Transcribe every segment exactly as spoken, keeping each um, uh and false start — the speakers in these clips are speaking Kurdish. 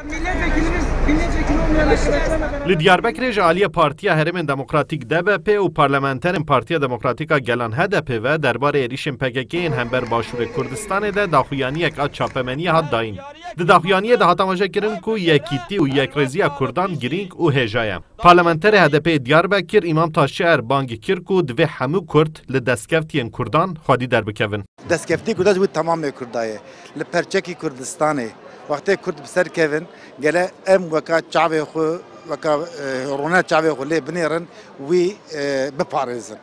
Milletvekilimiz, milletvekili olmayan arkadaşlarla beraber Li Diyarbekirê ji aliyê Partiya Herêmên Demokratîk D B P û parlamenterên Partiya Demokratîk a Gelan H D P ve derbarê êrîşên P K K yên hember Başûrê Kurdistanê de daxuyaniyek a çapemeniyê hat dayîn. Di daxuyaniyê de hat amajekirin ku yekîtî û yekrêziya Kurdan girîng û hêja ye. Parlamenterê H D P Diyarbekir Îmam Taşçi Er bang kir ku divê hemû Kurd li destkeftiyên Kurdan xwedî derbikevin. Destkeftî ku dest wî temamê Kurda ye. Li perçekî Kurdistanê, wextê Kurd bi ser kevin, gele em weka çavê xwe, weka, e, rûne çavê xwe lê binêrin, wî, e, biparêzin.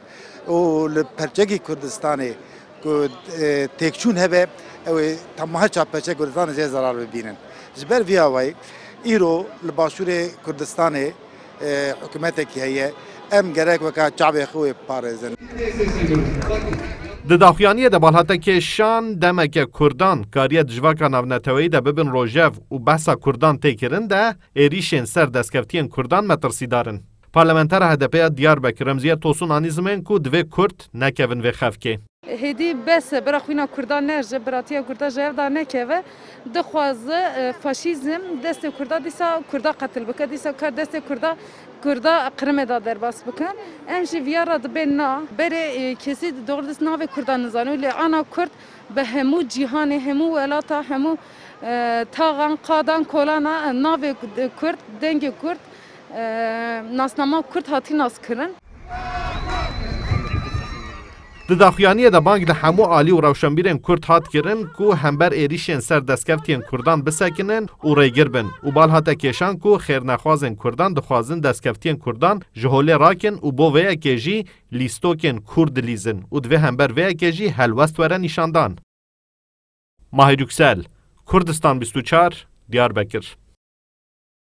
Û li perçekî Kurdistanê ku, e, têkçûn hebe, ew ê temaha çapeçe Kurdistanê jê zerar bibînin. Ji ber vî awayî, îro li Başûrê Kurdistanê, e, hikûmetekî heye, em gerek weka çavê xwe wê biparêzin. Di daxuyaniyê de bal hate kêşan, demeke Kurdan kariye di civaka navneteweyî de bibin rojev û behsa Kurdan tê kirin de, êrîşên ser destkeftiyên Kurdan metirsîdar in. Parlamentera H D P ya Diyarbekir Remziye Tosun anî zimên ku divê Kurd nekevin vê xefkê. Hêdî bes e, bira xwîna Kurda nerje, biratiya Kurda ji hev da nekeve. Dixwaze, e, faşîzm destê Kurda dîsa Kurda qetil bike, dîsa kar destê Kurda, Kurda qirimê da derbas bikin. Em jî viya re dibên na. Berê, e, kesî doğru dîs navê Kurda nizane. Lê ana Kurd bi hemû cîhanê, hemû welata, hemû, e, taxan, qadan, kolana, e, navê Kurd, dengê Kurd, e, nasnama Kurd hatî naskirin. Di daxuyaniyê de bang li hemû alî û rewşenbîrên Kurd hat kirin ku hember êrîşên ser destkeftiyên Kurdan bisekinin û rêgir bin û bal hate kêşan ku xêrnexwazên Kurdan dixwazin destkeftiyên Kurdan ji holê rakin û bo vê yekê jî lîstokên Kurd dilîzin û divê hember vê yekê jî helwest were nîşandan. Mahir Yüksel, Kurdistan bîst û çar, Diyarbekir.